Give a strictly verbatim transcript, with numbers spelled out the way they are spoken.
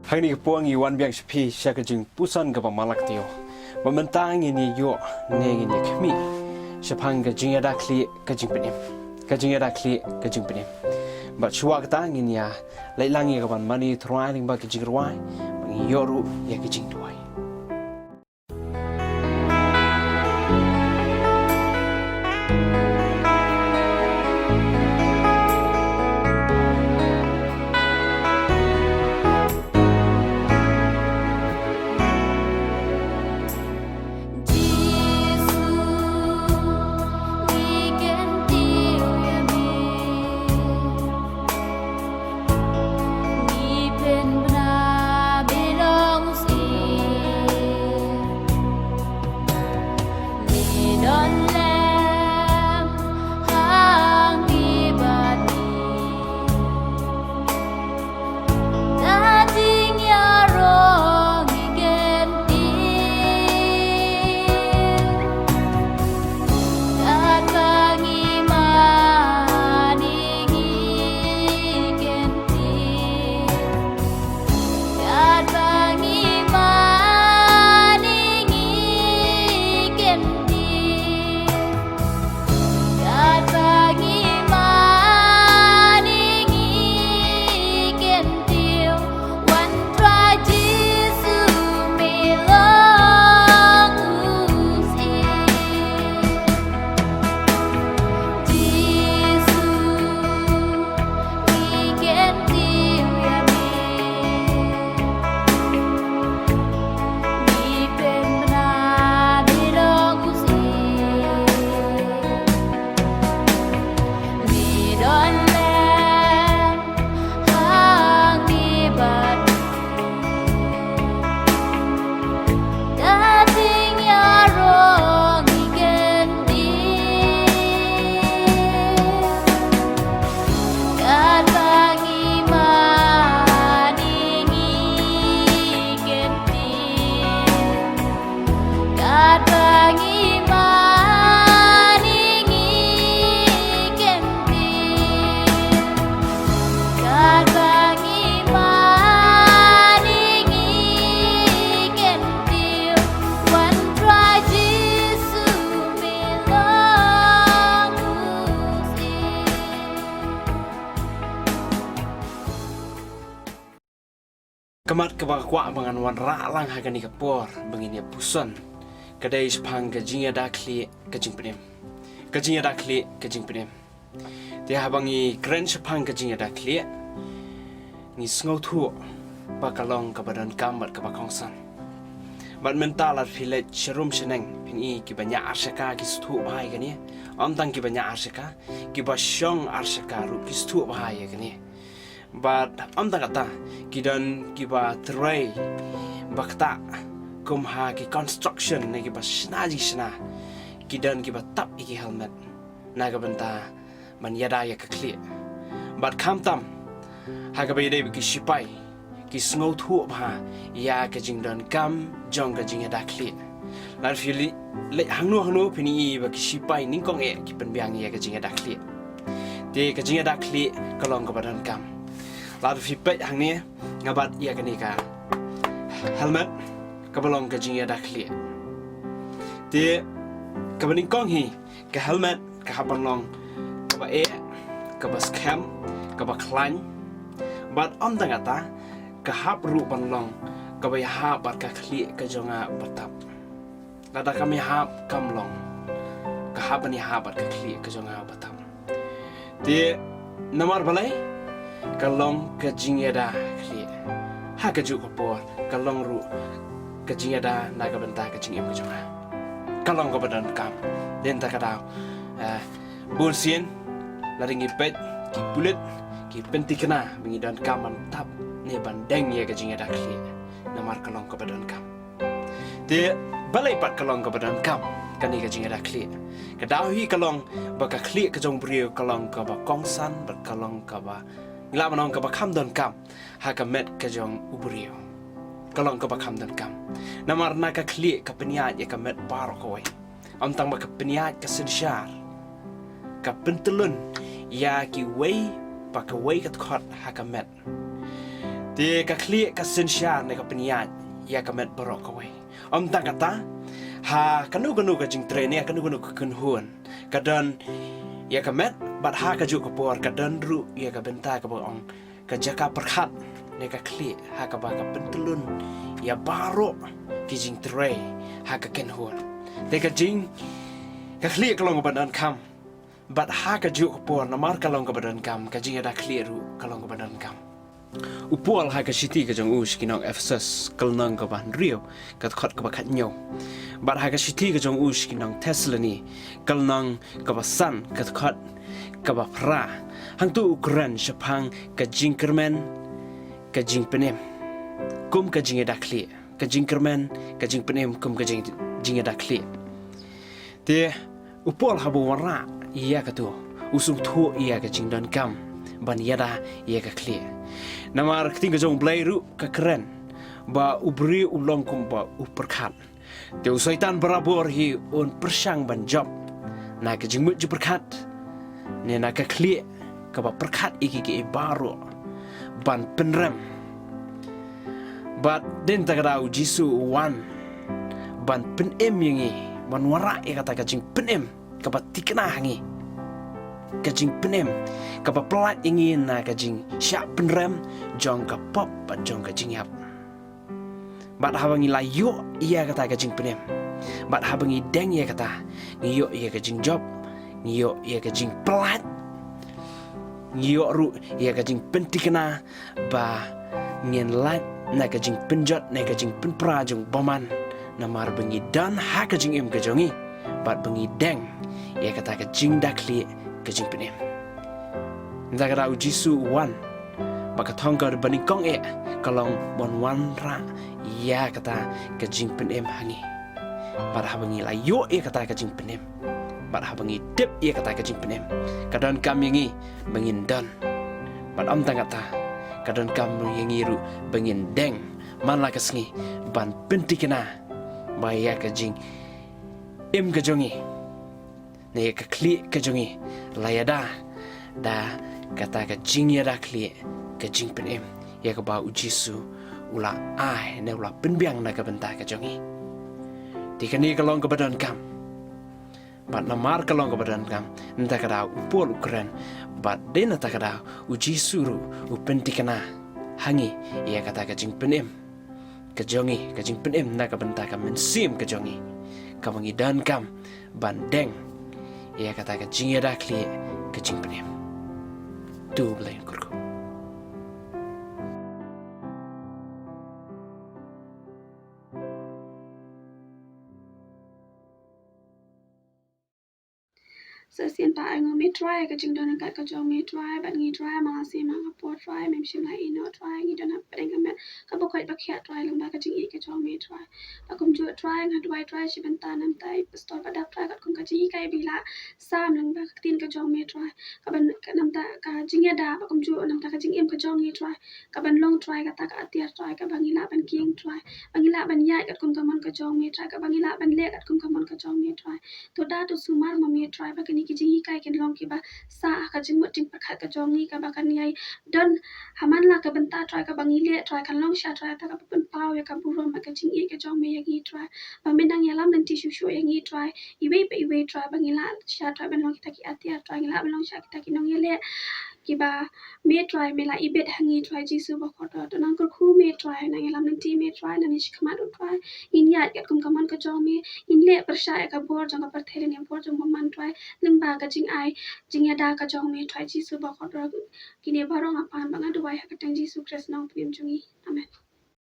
Hangne ka por ngi wan biang sha phi sha ka jingpuson kaba malah ka taïew. Ba mynta ngin ïa ïoh ne ngin ïa khmih shaphang ka jingïada khlieh ka jingpynim. Ka jingïada khlieh ka jingpynim. Bad shuwa kata ngin ïa leit lang ïa ka ban mane thrang lyngba ka jingrwai, ba ngin ïoh ruh ïa ka jingduwai. Ka mat kaba nga kwah ba ngan wanrah lang ha kane ka por ba ngin ïa puson ka dei shaphang ka jingïada khlieh ka jingpynim. Ka jingïada khlieh ka jingpynim. Te haba ngi kren shaphang ka jingïada khlieh, ngi sngewthuh ba ka long kaba donkam bad kaba kongsan. Bad mynta lada phi leit sharum shaneng, phin i kiba ñiah arshaka ki sngewthuh bha ïa kane. Ym tang kiba ñiah arshaka, kiba shong arshaka ruh ki sngewthuh bha ïa kane. Bad ym tang kata, ki don kiba trei ba ktah kum ha ki construction ne kiba shna jingshna. Ki don kiba tap ïa ki helmet na ka bynta ban ïada ïa ka khlieh. Bad khamtam ha kaba ïadei bad ki shipai, ki sngewthuh bha ïa ka jingdonkam jong ka jingïada khlieh. Lada phi leit hangno hangno phin i ba ki shipai nyngkong eh ki pynbiang ïa ka jingïada khlieh. Te ka jingïada khlieh ka long kaba donkam. Lada phi peit hangne nga bat ïa kane ka helmet kaba long ka jingïada khlieh. Te kaba nyngkong hi, ka helmet ka hap ban long kaba eh, kaba skhem, kaba khlaiñ. Bad ym tang kata, ka hap ruh ban long kaba ïahap bad ka khlieh ka jong nga uba tap. Lada kam ïahap kam long, ka hap ban ïahap bad ka khlieh ka jong nga uba tap. Te namar balei? Ka long ka jingïada khlieh. Ha kajuh ka por ka long ruh ka jingïada na ka bynta ka jingim ka jong nga. Ka long kaba donkam. Te mynta ka daw, eh, bun sien lada ngi peit ki pulit ki pynthikna ba ngi donkam ban tap ne ban deng ïa ka jingïada khlieh. Namar ka long kaba donkam. Te balei pat ka long kaba donkam kane ka jingïada khlieh? Ka daw hi ka long ba ka khlieh ka jong u briew ka long kaba kongsan bad ka long kaba, ngi lah ban ong, kaba kham donkam ha ka met ka jong u briew. Ka long kaba kham donkam. Namar na ka khlieh ka pynïaid ïa ka met baroh kawei. Ym tang ba ka pynïaid ka synshar, ka pyntyllun ïa kiwei pa kawei ka dkhot ha ka met. Te ka khlieh ka synshar ne ka pynïaid ïa ka met baroh kawei. Ym tang kata, ha kano kano ka jingtrei ne ha kano kano ka kynhun, ka don ïa ka met, bad ha kajuh ka por ka don ruh ïa ka bynta kaba ong ka jaka pyrkhat ne ka khlieh, ha kaba ka pyntyllun ïa baroh ki jingtrei ha ka kynhun. Te ka jing, ka khlieh ka long kaba donkam. Bad ha kajuh ka por, namar ka long kaba donkam, ka jingïada khlieh ruh ka long kaba donkam. U Paul ha ka shithi ka jong u sha ki nong Ephesus, ka lynnong kaba hynriew, ka dkhot kaba khathynñiew. Bad ha ka shithi ka jong u sha ki nong Thessaloni, ka lynnong kaba san, ka dkhot kaba phra. Hangto u kren shaphang ka jingkyrmen ka jingpynim kum ka jingïada khlieh. Ka jingkyrmen ka jingpynim kum ka jing, jingïada khlieh. Te u Paul haba u wanrah ïa kato, u sngewthuh ïa ka jingdonkam ban ïada ïa ka khlieh. Namar ka ktien ka jong u Blei ruh ka kren ba u briew u long kumba u pyrkhat. Te u Soitan barabor hi un pyrshang ban jop na ka jingmut jingpyrkhat ne na ka khlieh kaba pyrkhat ïa kiei kiei baroh ban pynrem. Bad hadien kata ka daw u Jisu u wan ban pynim ïa ngi, ban wanrah ïa kata ka jingpynim kaba thikna ha ngi, ka jingpynim kaba pyllait ïa ngi na ka jingshah pynrem jong ka pop bad jong ka jingïap. Bad haba ngi la ïoh ïa kata ka jingpynim, bad haba ngi deng ïa kata, ngi ïoh ïa ka jingjop, ngi ïoh ïa ka jingpyllait, ngi ïoh ruh ïa ka jingpynthikna ba ngin lait na ka jingpynjot ne ka jingpynpra jong u bymman. Namar ba ngi don ha ka jingim ka jong ngi, bad ba ngi deng ïa kata ka jingïada khlieh ka jingpynim. Nangta ka daw u Jisu u wan, ba ka thong kaba nyngkong eh ka long ban wanrah ïa kata ka jingpynim ha ngi. Bad haba ngi la ïoh ïa kata ka jingpynim, bad haba ngi tip ïa kata ka jingpynim, ka donkam ïa ngi ba ngin don. Bad ym tang kata, ka donkam ïa ngi ruh ba ngin deng man la ka sngi ban pynthikna ba ïa ka jingim ka jong ngi ne ïa ka khlieh ka jong ngi la ïada da kata ka jingïada khlieh ka jingpynim, ïa kaba u Jisu u la ai ne u la pynbiang na ka bynta ka jong ngi. Te kane ka long kaba donkam. Bad namar ka long kaba donkam, nangta ka daw u Paul u kren, bad hadien nangta ka daw u Jisu ruh u pynthikna ha ngi ïa kata ka jingpynim ka jong ngi, ka jingpynim na ka bynta ka mynsiem ka jong ngi, kaba ngi donkam ban deng ïa kata ka jingïada khlieh ka jingpynim. To u Blei un kyrkhu. Sa shisien pat ai nguh me Trai ka jingdon ryngkat ka jong me Trai, bad ngi Trai, man la sien man ka por Trai, mem shym la ïehnoh Trai, ngi don hapdeng ka met kaba koit ba khiah Trai, lyngba ka jingïeit ka jong me Trai. Bad kumjuh Trai, nga duwai Trai shi bynta namar i pastor Bah Dap Trai, katkum ka jinghikai ba i la sam lyngba ka ktien ka jong me Trai, ka ban, ka namar ka jingïada, bad kumjuh namar ka jingim ka jong ngi Trai, ka ban long Trai kata ka atiar Trai, kaba ngi lah ban kieng Trai, ba ngi lah ban ïaid katkum ka mon ka jong me Trai, kaba ngi lah ban leh katkum ka mon ka jong me Trai. To da to sumar ma me Trai ba kine ki jinghikai kin long kiba sah ha ka jingmut jingpyrkhat ka jong ngi, kaba kan ïai don ha man la ka bynta Trai, kaba ngi leh Trai kan long sha Trai kata kaba pynpaw ïa ka burom bad ka jingïeit ka jong me ïa ngi Trai. Ba me nang ïalam lynti shuh shuh ïa ngi Trai, iwei pa iwei Trai, ba ngi lah sha Trai ban long kita ki atiar Trai, ngi lah ban long sha kita ki nongïaleh kiba me Trai me la ibit ha ngi Trai Jisu ba kordor. To nang kyrkhu me Trai, nang ïalam lynti me Trai, nang ïashikmat ruh Trai. Ngin ïaid katkum ka mon ka jong me, ngin leh pyrshah ïa ka bor jong ka pyrthei lane bor jong u bymman Trai, lyngba ka jingai jingïada ka jong me Trai Jisu ba kordor. Kine baroh nga pan bad nga duwai ha ka kyrteng Jisu Khrist nongpynim jong ngi. Amen.